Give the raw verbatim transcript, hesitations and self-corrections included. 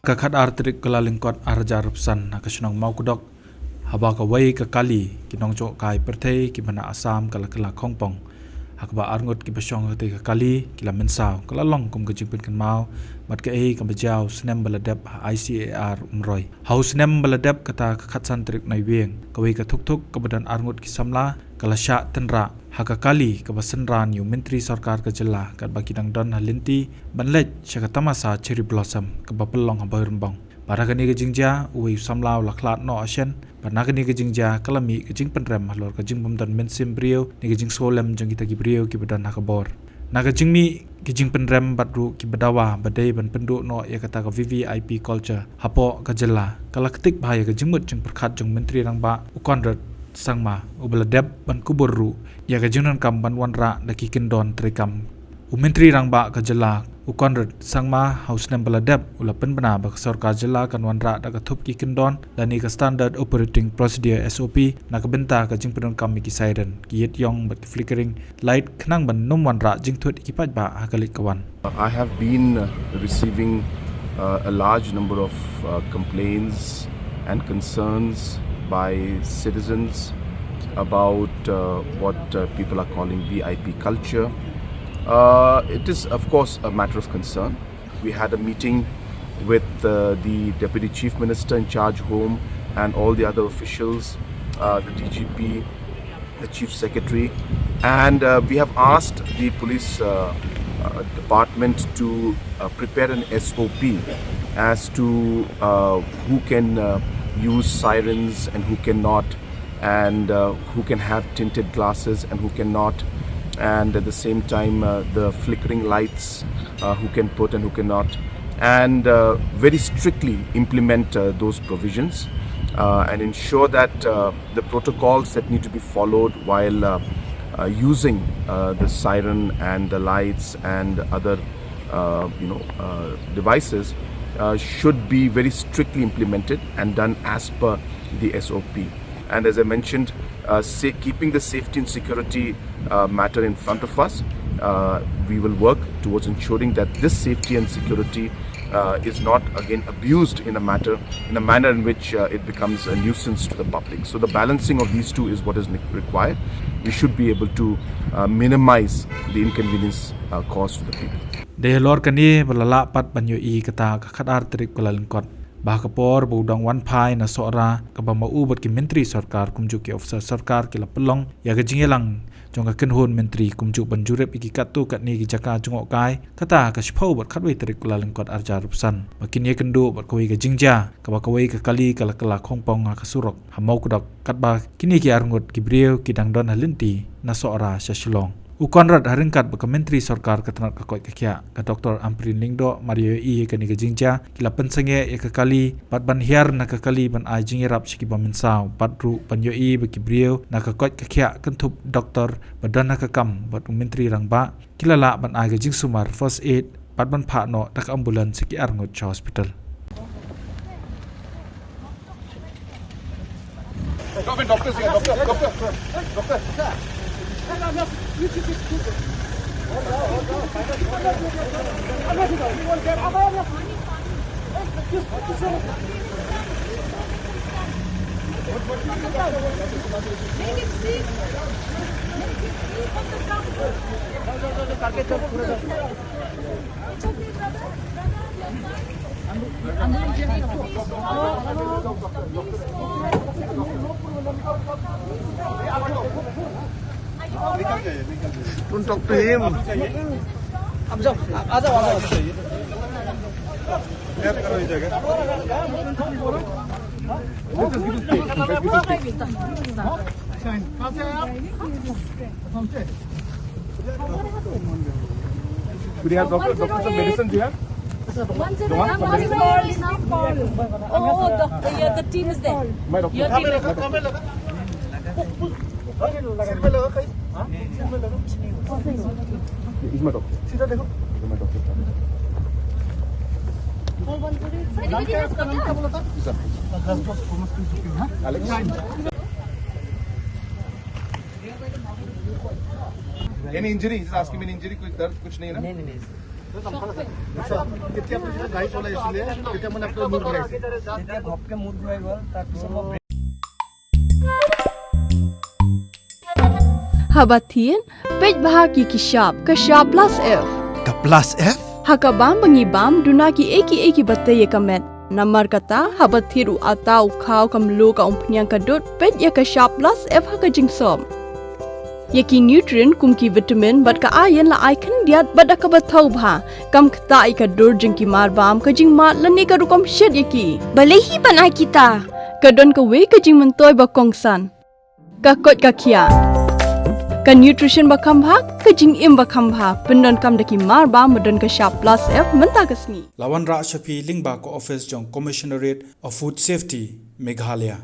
Ka khatar tarik Kyllalyngkot arhajar arphew san, ha ka shnong Mawkdok, haba kawei ka kali ki nongjoh kai pyrthei kiba na Assam ka la kylla khongpong, ha kaba arngut kiba shong ha katei ka kali ki la mynsaw, ka la long kum ka jingpynkynmaw bad kaei kaba jia ha u snem ba la dep ha I C A R Umroi. Ha u snem ba la dep, kata ka khatsan tarik Naiwieng, kawei ka thukthuk kaba don arngut ki samla ka la shah tynrah ha ka kali kaba synran ïa u Myntri Sorkar ka jylla katba ki dang don ha lynti ban leit sha ka tamasa Cherry Blossom kaba pynlong ha Bhoirymbong. Bad ha kane ka jingjia, uwei u samla u la khlad noh ha shen, bad na kane ka jingjia ka la mih ka jingpynrem halor ka jingbymdon mynsiem briew ne ka jingsngewlem jong kita ki briew kiba don ha ka bor. Na ka jingmih ki jingpynrem bad ruh kiba dawa ba dei ban pynduh noh ïa kata ka V V I P culture hapoh ka jylla, ka la ktik bha ïa ka jingmut jingpyrkhat jong u Myntri Rangbah u Conrad Sangma, uba la dep ban kubur ruh ïa ka jingdonkam ban wanrah da ki kyndon treikam. U Myntri Rangbah ka jylla u Conrad Sangma, ha u snem ba la dep, u la pynbna ba ka sorkar jylla kan wanrah da ka thup ki kyndon lane ka Standard Operating Procedure, S O P, na ka bynta ka jingpyndonkam ïa ki siren, ki ïit ïong bad ki flickering light khnang ban ym wanrah jingthut ïa ki paidbah ha ka leit ka wan. I have been, uh, receiving, uh, a large number of, uh, complaints and concerns by citizens about, uh, what, uh, people are calling V I P culture. Uh, it is, of course, a matter of concern. We had a meeting with, uh, the Deputy Chief Minister in charge, Home, and all the other officials, uh, the D G P, the Chief Secretary, and, uh, we have asked the police, uh, uh, department to, uh, prepare an S O P as to, uh, who can, uh, use sirens and who cannot, and, uh, who can have tinted glasses and who cannot, and at the same time, uh, the flickering lights, uh, who can put and who cannot, and, uh, very strictly implement, uh, those provisions, uh, and ensure that, uh, the protocols that need to be followed while, uh, uh, using, uh, the siren and the lights and other, uh, you know, uh, devices, uh, should be very strictly implemented and done as per the S O P. And as I mentioned, uh, say, keeping the safety and security, uh, matter in front of us, uh, we will work towards ensuring that this safety and security, uh, is not again abused in a matter, in a manner in which, uh, it becomes a nuisance to the public. So the balancing of these two is what is ne-, required. We should be able to, uh, minimize the inconvenience, uh, caused to the people. Dei halor kane ba la lah pat ban ïohi kata ka khatar tarik Kyllalyngkot, ba ha ka por ba u dang wan phai na Sohra, kaba ma u bad ki myntri sorkar kumjuh ki officer sorkar ki la pynlong ïa ka jingïalang jong ka kynhun myntri kumjuh ban jurip ïa ki katto katne ki jaka jngohkai, kata ha ka shiphew bad khatwei tarik Kyllalyngkot arhajar arphew san, ba kin ïakynduh bad kawei ka jingjia kaba kawei ka kali ka la kylla khongpong ha ka surok ha Mawkdok, katba kine ki arngut ki briew ki dang don ha lynti na Sohra sha Shillong. U Conrad, ha ryngkat bad ka myntri sorkar ka tnat ka koit ka khiah, ka Doctor Ampareen Lyngdoh, mar ïohi ïa kane ka jingjia, ki la pynsangeh ïa ka kali bad ban hiar na ka kali ban ai jingïarap sha kiba mynsaw, bad ruh ban ïohi ba ki briew na ka koit ka khiah kynthup doktor ba don ha ka kam bad u myntri rangbah, ki la lah ban ai ka jingsumar first aid bad ban phah noh da ka ambulance ïa ki arngut sha hospital. Don't talk to him. आप जाओ, आप आ जाओ, आ जाओ। कहाँ से आए आप? असम से। Do you have doctor, doctor, some medicine do you have? One second, one second. Oh, the, the, yeah, the team is there. My doctor. Your team is there. सिर में लगा कहीं? हाँ? सिर में लगा? इसमें डॉक्टर। सीधा देखो। इसमें डॉक्टर। नाम क्या है? आपका नाम क्या बोला था? सर। Any injury? He's asking me any injury? कोई दर्द कुछ नहीं है ना? नहीं, नहीं, नहीं, सर। अच्छा, कितने आपने गाइस वाला इसलिए कितने मैंने अपने मूड बनाई थी। Haba thied, peit bha ki ki shap, ka shap plus F. Ka plus F? Ha ka bam ba ngi bam, duna ki ei ki ei ki ba tei ïa ka met. Namar kata, haba thied u atta, u khaw, ka mluh, ka umphniang, ka dud, peit ïa ka shap plus F ha ka jingsop. Ïa ki nutrient kum ki vitamin bad ka iron la ai khyndiat bad da kaba thaw bha. Kam ktah ïa ka dur jong ki marbam, ka jingmad lane ka rukom shet ïa ki. Balei hi ban ai kita? Ka don kawei ka jingmyntoi ba kongsan. Ka koit ka khiah. Ka nutrition ba kham bha, ka jingim ba kham bha. Pyndonkam da ki marbam ba don ka shap plus F mynta ka sngi. La wanrah sha phi lyngba ka office jong Commissionerate of Food Safety, Meghalaya.